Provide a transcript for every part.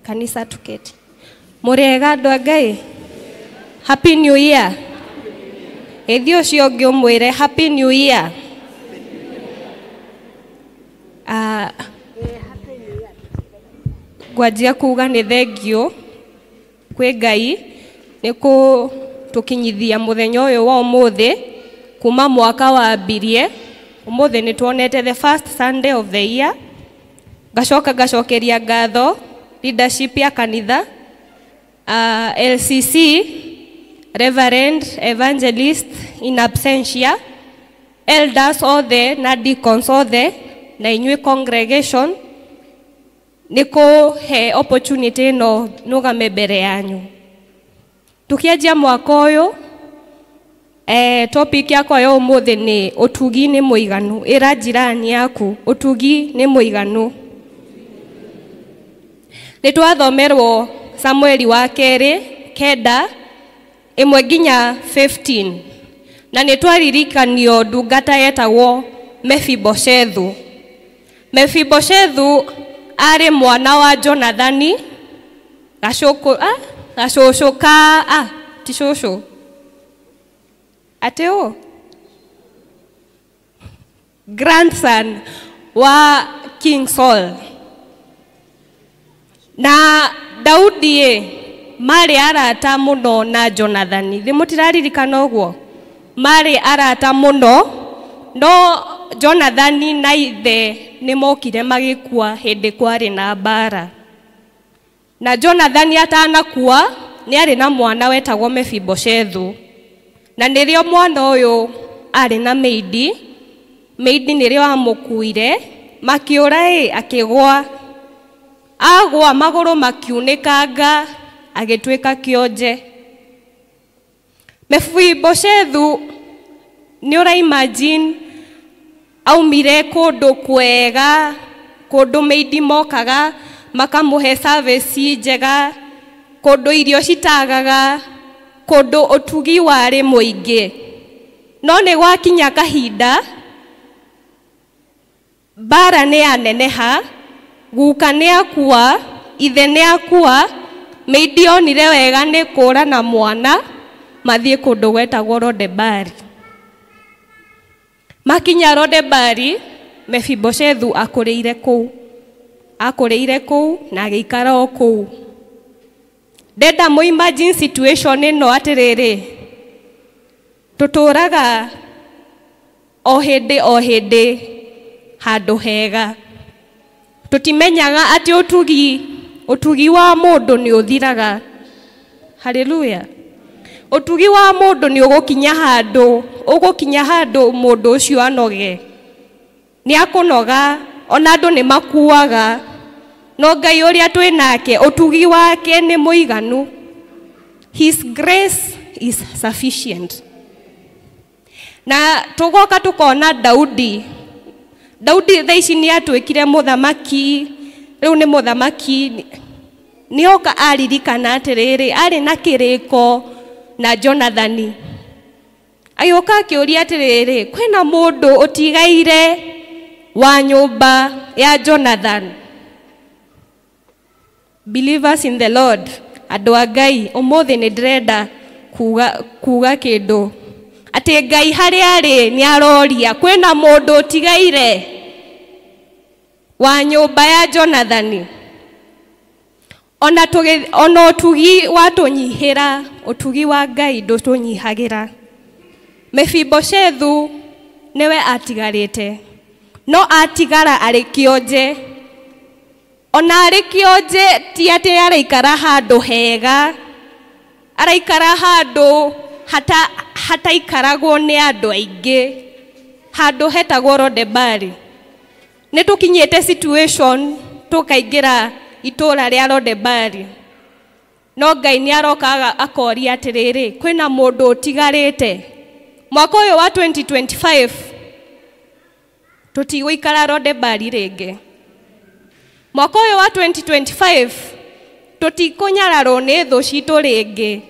Kanisa tuketi. Mũrĩega andũ a Ngai? Happy New Year. Ĩthiĩ ũcio ũngĩ ũmwĩre Happy New Year. Ngwanjia kuga nĩ thengiũ kwĩ Ngai nĩ kũtũkinyithia mũthenya ũyũ wa ũmũthĩ kuma mwaka wambirie. Ũmũthĩ nĩ tuonete the first Sunday of the year. Ngacoka ngacokeria ngatho leadership ya kanitha, LCC, Reverend, Evangelist in absentia, elders othe na deacons othe na inyuĩ congregation nĩ kũhe opportunity ĩno nũgame mbere yanyu. Tukianjia mwaka ũyũ, topic yakwa ya ũmũthĩ nĩ ũtugi nĩ mũiganu. Ĩra jirani yaku ũtugi nĩ mũiganu. Nĩ twathomerwo Samueli wa kerĩ 9 1 nginya 15 na nĩ twaririkanio ndungata yetagwo Mefiboshethu. Mefiboshethu arĩ mwana wa Jonathani, gacũcũ ka ti cũcũ atĩ ũ grandson wa King Saul. Na Daudi marĩ arata mũno na Jonathani. Thĩ mũtiraririkana ũguo? Marĩ arata mũno, no Jonathani na ithe nĩ mokire magĩkua hĩndĩ kwarĩ na mbara. Na Jonathani atanakua nĩ arĩ na mwana wetagwo Mefiboshethu. Na nĩrĩo mwana ũyũ arĩ na maidi. Maidi nĩrĩo amũkuire, makĩũra akĩgũa. Agũa magũrũ makiunĩkanga, agĩtuĩka kĩonje. Mefiboshethu nĩ ũra imagine aumire kũndũ kwega, kũndũ maidi mokaga makamũhe service njega, kũndũ irio citagaga, kũndũ ũtugi warĩ mũingĩ. No nĩ gwakinya kahinda mbara nĩ yaneneha, guka nĩ akua, ithe nĩ akua, maidi onire wega nĩ kũra na mwana mathiĩ kũndũ gwetagwo Rodebari. Makinya Rodebari, Mefiboshethu akũrĩire kũu. Akũrĩire kũu na agĩikara o kũu. Ndenda mũ imagine situation ĩno atĩrĩrĩ, tũtũraga o hĩndĩ o hĩndĩ handũ hega. Tũtimenyaga atĩ ũtugi wa mũndũ nĩ ũthiraga. Hallelujah. Ũtugi wa mũndũ nĩ ũgũkinya handũ, ũgũkinya handũ mũndũ ũcio anoge. Nĩ akũnoga, ona andũ nĩ makuaga. No Ngai ũrĩa twĩ nake, ũtugi wake nĩ mũiganu. His grace is sufficient. Na tũgoka tũkona Daudi. Daudi thaa ici nĩ atuĩkire mũthamaki, rĩu nĩ mũthamaki. Nĩoka aririkana atĩrĩrĩ, arĩ na kĩrĩko na Jonathani. Agĩũka akĩũria atĩrĩrĩ, kwĩna mũndũ ũtigaire wa nyũmba ya Jonathan? Believers in the Lord, andũ a Ngai, ũmũthĩ nĩ ndĩrenda kuga kĩndũ. Atĩ Ngai harĩa arĩ nĩ aroria, kwĩna mũndũ ũtigaire wa nyũmba ya Jonathani? Ona ũtugi watũnyihĩra, ũtugi wa Ngai ndũtũnyihagĩra. Mefiboshethu nĩwe atigarĩte, no atigara arĩ kĩonje. Ona arĩ kĩonje ti atĩ araikara handũ hega, araikara handũ hataikaragwo nĩ andũ aingĩ, handũ hetagwo Rodebari. Nĩ tũkinyĩte situation tũkaingĩra itũra rĩa Rodebari. No Ngai nĩ aroka akoria atĩrĩrĩ, kwĩna mũndũ ũtigarĩte? Mwaka ũyũ wa 2025 tũtigũikara Rodebari rĩngĩ. Mwaka ũyũ wa 2025 tũtikũnyararwo nĩ thũ citũ rĩngĩ.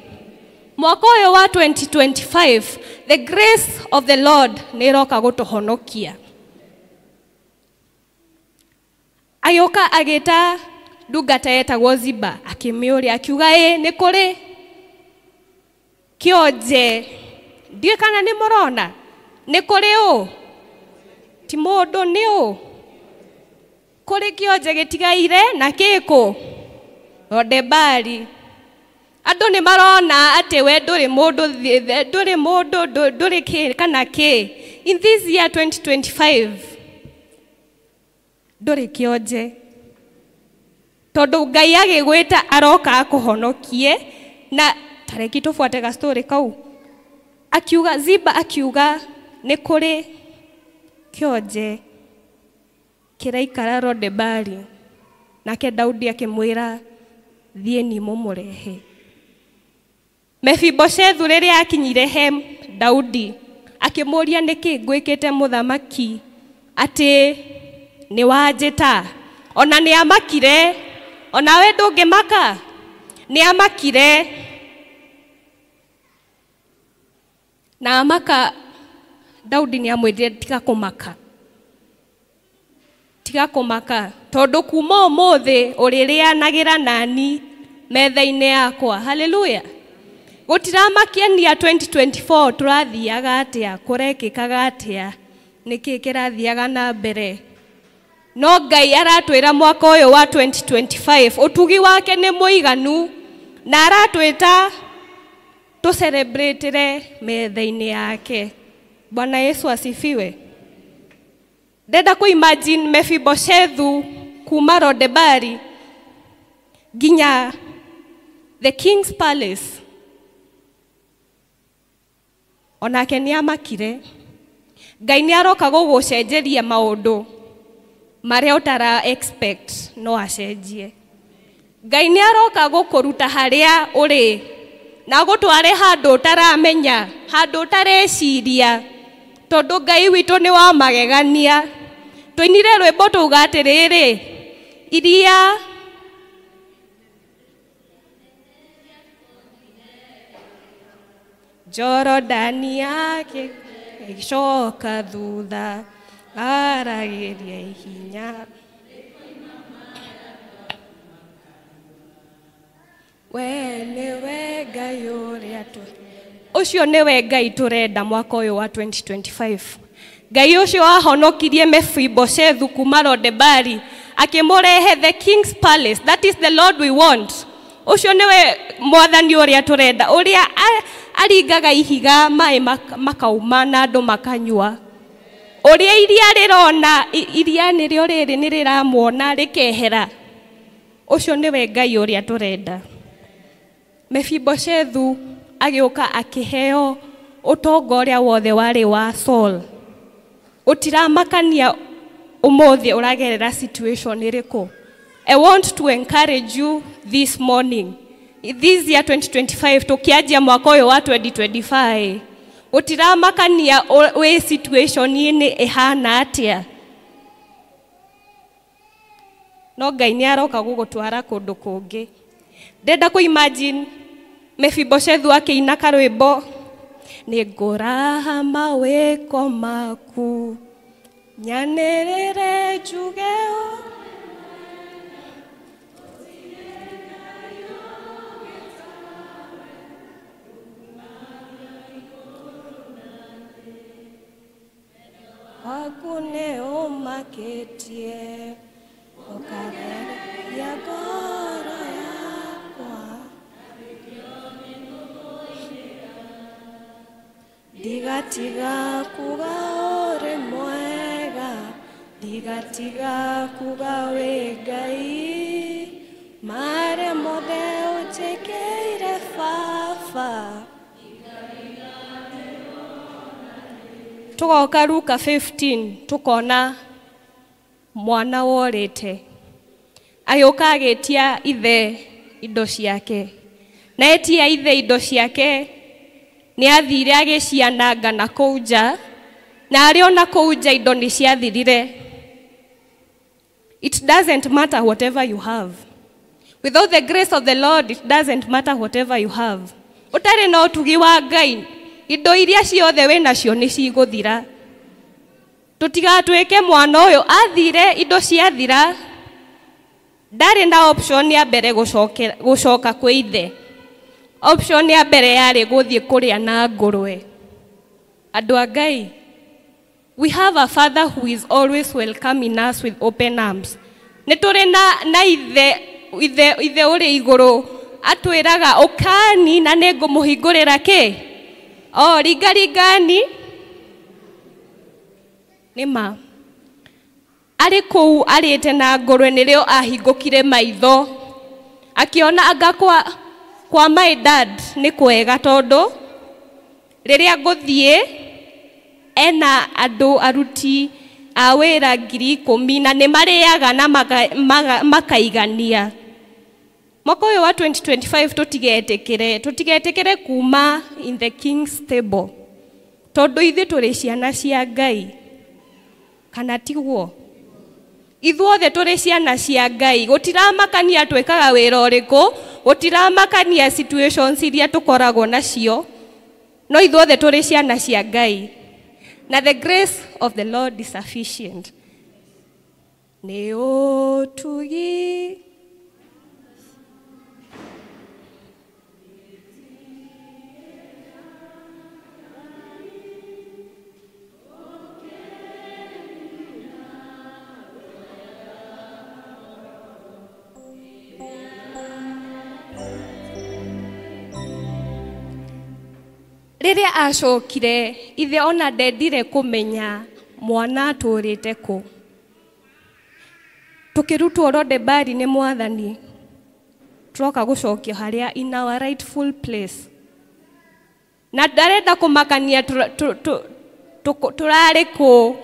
Mwaka ũyũ wa 2025 the grace of the Lord nĩ ĩroka gũtũhonokia. Agĩũka agĩta ndungata yetagwo Ziba akĩmĩũria akiuga ĩ nĩ kũrĩ kĩonje ndiũĩ kana nĩ mũrona nĩ kũrĩ ũ ti mũndũ nĩ ũ kũrĩ kĩonje gĩtigaire na kĩkũ Lodebari. Andũ nĩ marona atĩ we ndũrĩ mũndũ ndũrĩ mũndũ ndũrĩ kĩ kana kĩ. In this year 2025 ndũrĩ kĩonje tondũ Ngai agĩgwĩta aroka akũhonokie. Na tareki tũbuate ga story kau. Akiuga Ziba akiuga nĩ kũrĩ kĩonje kĩraikara Lodebari. Nake Daudi akĩmwĩra thiĩ ni mũmũrehe. Mefiboshethu rĩrĩa akinyire he Daudi akĩmũũria nĩkĩ ngwĩkĩte mũthamaki atĩ nĩ wanjĩta. Ona nĩ amakire, ona we ndũngĩmaka, nĩ amakire. Na amaka Daudi nĩ amwĩrire tiga kũmaka, tiga kũmaka tondũ kuma ũmũthĩ ũrĩrĩanagĩra nani metha-inĩ yakwa. Haleluya. Gũtiramakenia 2024 tũrathiaga atĩa, kũrekĩkaga atĩa, nĩkĩ kĩrathiaga na mbere. No Ngai aratwĩra mwaka ũyũ wa 2025 ũtugi wake nĩ mũiganu na aratwĩta tũcerebratĩre metha-inĩ yake. Bwana Yesu asifiwe. Ndenda kũ imagine Mefiboshethu kuma Lodebari nginya the King's Palace. Onake nĩ amakire. Ngai nĩ aroka gũgũcenjeria maũndũ marĩa ũtara expect no acenjie. Ngai nĩ aroka gũkũruta harĩa ũrĩ na gũtware handũ ũtaramenya, handũ ũtareciria, tondũ Ngai witũ nĩ wa magegania. Tũinire rwĩmbo tuuga atĩrĩrĩ, iria Jorodani yake ĩgĩcoka thutha aragĩria ihinya. We nĩwe Ngai ũrĩa ũcio nĩwe Ngai tũrenda mwaka ũyũ wa 2025. Ngai ũcio wahonokirie Mefiboshethu kuma Lodebari akĩmũrehe the King's Palace. That is the Lord we want. Ũcio nĩwe mwathani ũrĩa tũrenda, ũrĩa aringaga ihiga maĩ makauma na andũ makanyua, ũrĩa iria rĩrona iria nĩrĩo rĩrĩ nĩ rĩramuona rĩkehera. Ũcio nĩwe Ngai ũrĩa tũrenda. Mefiboshethu agĩũka akĩheo ũtonga ũrĩa wothe warĩ wa Saul. Ũtiramakania ũmũthĩ ũragerera situation ĩrĩkũ. I want to encourage you this morning. This year 2025 tukianjia mwaka ũyũ wa 2025 ũtiramakania wĩ situation-inĩ ĩhana atĩa. No Ngai nĩ aroka gũgũtwara kũndũ kũngĩ. Ndenda kũ imagine Mefiboshethu akĩina karwĩmbo, nĩ ngũraha mawĩko maku nyanĩrĩre njuge waku nĩ ũmakĩtie ũkatheria ngoro yakwa. Ndigatiga kuga ũrĩ mwega, ndigatiga kuga wĩ Ngai, marĩa mothe ũnjĩkĩire Baba. Tũgoka Luka 15 tukona mwana worĩte agĩũka agĩtia ithe indo ciake, na etia ithe indo ciake nĩ athire agĩciananga na kũu nja, na arĩ ona kũu nja indo nĩ ciathirire. It doesn't matter whatever you have. Without the grace of the Lord, it doesn't matter whatever you have. Ũtarĩ na ũtugi wa Ngai, indo iria ciothe wĩ nacio nĩ cigũthira. Tũtigatwĩke mwana ũyũ athire indo ciathira, Ndarĩ na option ya mbere gũcoka kwĩ ithe. Option ya mbere yarĩ gũthiĩ kũrĩa na ngũrwe. Andũ a Ngai, we have a father who is always welcoming us with open arms. Nĩ tũrĩ na ithe ũrĩ igũrũ atwĩraga ũkani na nĩ ngũmũhingũrĩra kĩ? O ringaringani. Nĩ ma. Arĩ kũu arĩte na ngũrwe nĩrĩo ahingũkire maitho. Akĩona anga kwa my dad nĩ kwega tondũ rĩrĩa ngũthiĩ ena andũ aruti a wĩra 10,000 na nĩ marĩaga na makaigania. Mwaka ũyũ wa 2025 tũtigetĩkĩre kuma in the king's table tondũ ithuĩ tũrĩ ciana cia Ngai. Kana tiguo? Ithuothe tũrĩ ciana cia Ngai. Gũtiramakania twĩkaga wĩra ũrĩkũ, gũtiramakania situations iria tũkoragwo nacio, no ithuothe tũrĩ ciana cia Ngai. Na the grace of the Lord is sufficient. Nĩ ũtugi rĩrĩa acokire ithe ona ndendire kũmenya mwana atũrĩte kũ. Tũkĩrutwo Lodebari nĩ mwathani, tũroka gũcokio harĩa in our rightful place. Na ndarenda kũmakania tũrarĩ kũ,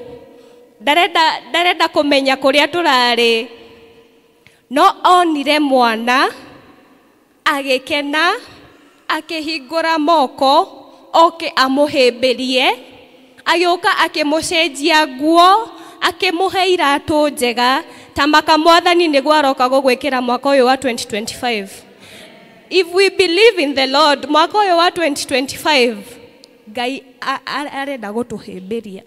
ndarenda kũmenya kũrĩa tũrarĩ, no onire mwana agĩkena akĩhingũra moko oke amũhĩmbĩrie, agĩũka akĩmũcenjia nguo, akĩmũhe iratũ njega, ta maka mwathani nĩguo aroka gũgwĩkĩra mwaka ũyũ wa 2025. If we believe in the Lord, mwaka ũyũ wa 2025 Ngai arenda gũtũhĩmbĩria.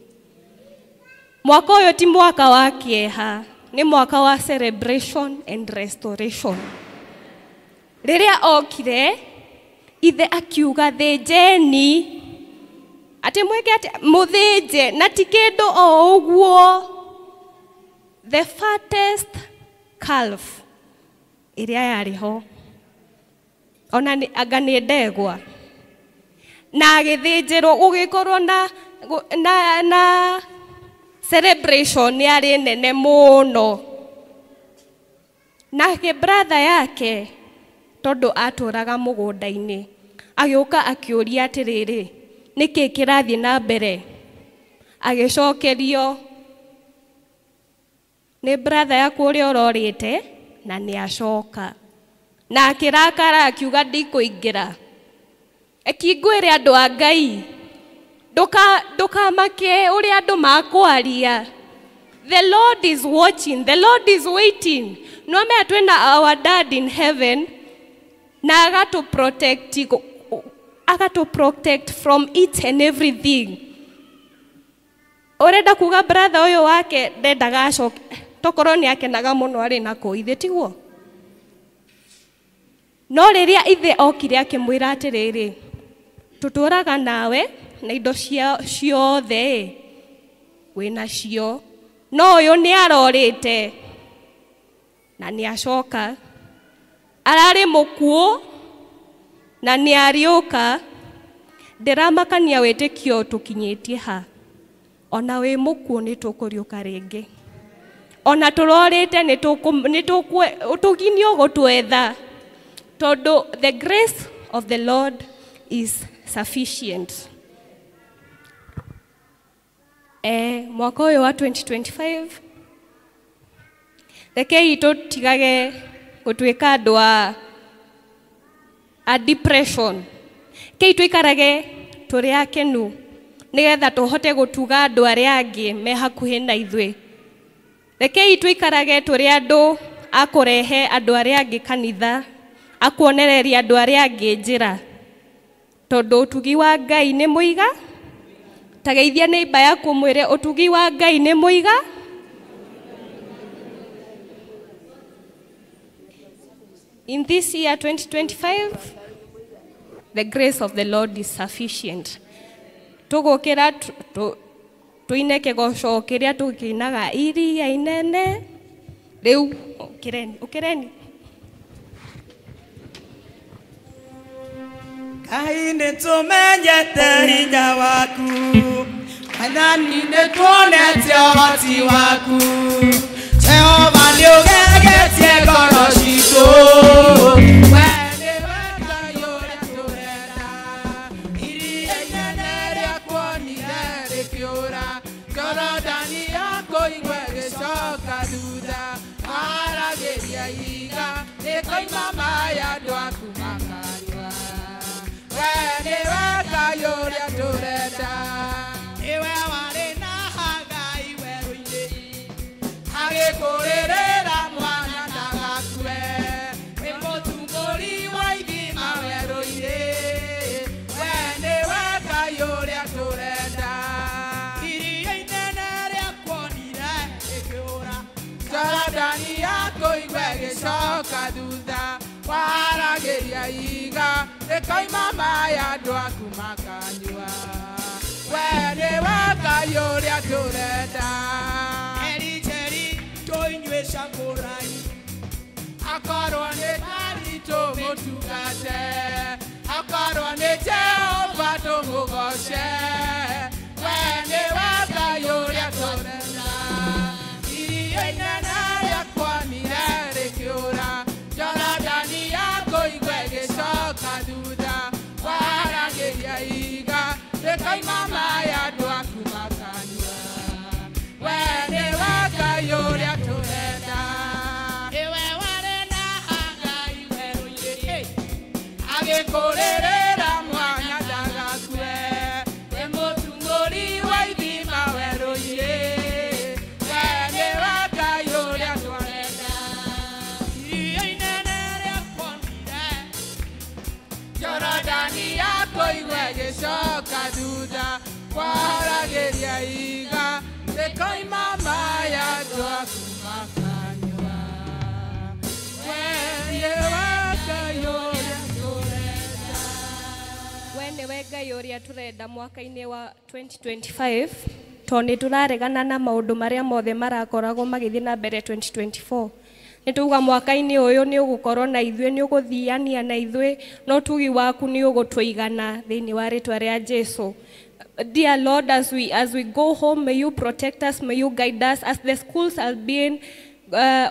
Mwaka ũyũ ti mwaka wa kĩeha, nĩ mwaka wa celebration and restoration. Rĩrĩa okire ithe akiuga thĩnjeni, atĩ mwĩke atĩ mũthĩnje na ti kĩndũ o ũguo, the fattest calf ĩrĩa yarĩ ho, ona anga nĩ ndegwa, na agĩthĩnjĩrwo gũgĩkorwo na celebration yarĩ nene mũno. Nake brother yake tondũ atũraga mũgũnda-inĩ agĩũka akĩũria atĩrĩrĩ, nĩkĩ kĩrathiĩ na mbere? Agĩcokerio nĩ brother yaku ũrĩa ũrorĩte na nĩ acoka. Na akĩrakara akiuga ndikũingĩra. Ekingwĩre andũ a Ngai, ndũkamake ũrĩa andũ makwaria. The Lord is watching, the Lord is waiting. No mea twĩna our dad in heaven na agatu protect from each and everything. Ũrenda kuga brother ũyũ wake ndendaga acoke, tokorwo nĩ akenaga mũno arĩ na kũu ithe tiguo? No rĩrĩa ithe okire akĩmwĩra atĩrĩrĩ, tũtũraga nawe na indo ciothe wĩnacio, no ũyũ nĩ arorĩte na nĩ acoka, ararĩ mũkuũ na nĩ ariũka. Ndĩramakania wĩtĩkio tũkinyĩtie ha, ona wĩ mũkuũ nĩ tũkũriũka rĩngĩ, ona tũrorĩte nĩ tũginio gũtwetha, tondũ the grace of the Lord is sufficient. Mwaka ũyũ wa 2025 rekei tũtigage gũtuĩka andũ a depression. Rekei tũikarage tũrĩ akenu nĩgetha tũhote gũtuga andũ arĩa angĩ me hakuhĩ na ithuĩ. Rekei tũikarage tũrĩ andũ a kũrehe andũ arĩa angĩ kanitha, a kuonereria andũ arĩa angĩ njĩra, tondũ ũtugi wa Ngai nĩ mũiga. Ta geithia neighbor yaku ũmwĩre ũtugi wa Ngai nĩ mũiga. In this year 2025, the grace of the Lord is sufficient. Tugukira tuine kigoco kiria tukinaga iria inene. Riu ukireni, ukireni. Ngai nĩtũmenyete hinya waku, Mwathani nĩtuonete ũhoti waku. Jehova nĩũgegetie ngoro citũ, we nĩwe Ngai ũrĩa tũrenda. Iria inene rĩakuonire rĩkĩũra, Jorodani yakũigua ĩgĩcoka thutha. Haragĩria ihiga rĩkoima maĩ andũ aku makanyua. We nĩwe Ngai ũrĩa tũrenda. Nĩwe warĩ na Hagai werũ-inĩ, agĩkũrĩrĩra mwana ndagakue. Wĩ mũtungũri wa ithima werũ-inĩ, we nĩwe Ngai ũrĩa tũrenda. Iria inene rĩakuonire rĩkĩũra, Jorodani yakũigua ĩgĩcoka thutha. Waragĩria ihiga rĩkoima maĩ andũ aku makanyua. We nĩwe Ngai ũrĩa tũrenda. Elijeri tũinyue cakũrai, akorwo nĩ Ngai tũmũtungate, akorwo nĩ Jehova tũmũgoce. We nĩwe Ngai ũrĩa tũrenda. Iria inene rĩakuonire rĩkĩũra, Jorodani yakũigua ĩgĩcoka thutha. Waragĩria ihiga rĩkoima maĩ andũ aku makanyua. We nĩwe Ngai ũrĩa tũrenda. Nĩwe warĩ na Hagai werũ-inĩ, agĩkũrĩrĩra mwana ndagakue. Wĩ mũtungũri wa ithima werũ-inĩ, we nĩwe Ngai ũrĩa tũrenda. Iria inene rĩakuonire, Jorodani yakũigua ĩgĩcoka thutha. Waragĩria ihiga rĩkoima maĩ andũ aku makanyua. We nĩwe Ngai ũrĩa tũrenda. We nĩwe Ngai ũrĩa tũrenda mwaka-inĩ wa 2025, tondũ nĩ tũraregana na maũndũ marĩa mothe marakoragwo magĩthiĩ na mbere 2024. Nĩ tuga mwaka-inĩ ũyũ nĩ ũgũkorwo na ithuĩ, nĩ ũgũthiania na ithuĩ, no tugi waku nĩ ũgũtũigana thĩinĩ wa rĩtwa rĩa Jesu. Dear Lord, as we go home, may you protect us, may you guide us as the schools are being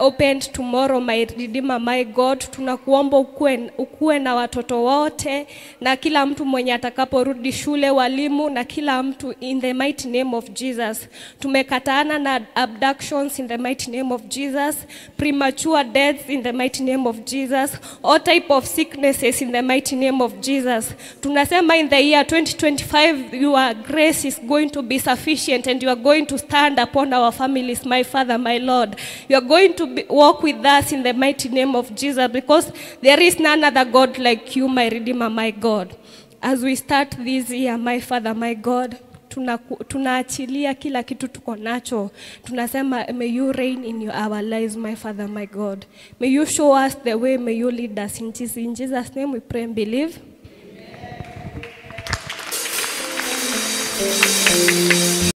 opened tomorrow, my Redeemer, my God. Tunakuomba ukue na watoto wote na kila mtu mwenye atakaporudi shule, walimu na kila mtu, in the mighty name of Jesus. Tumekataana na abductions in the mighty name of Jesus, premature deaths in the mighty name of Jesus, all type of sicknesses in the mighty name of Jesus. Tunasema in the year 2025, your grace is going to be sufficient and you are going to stand upon our families, my Father, my Lord. You are going to walk with us in the mighty name of Jesus, because there is none other God like you, my Redeemer, my God. As we start this year, my Father, my God, tunaachilia kila kitu tuko nacho. Tunasema, may you reign in our lives, my Father, my God. May you show us the way, may you lead us. In Jesus' name we pray and believe. Amen.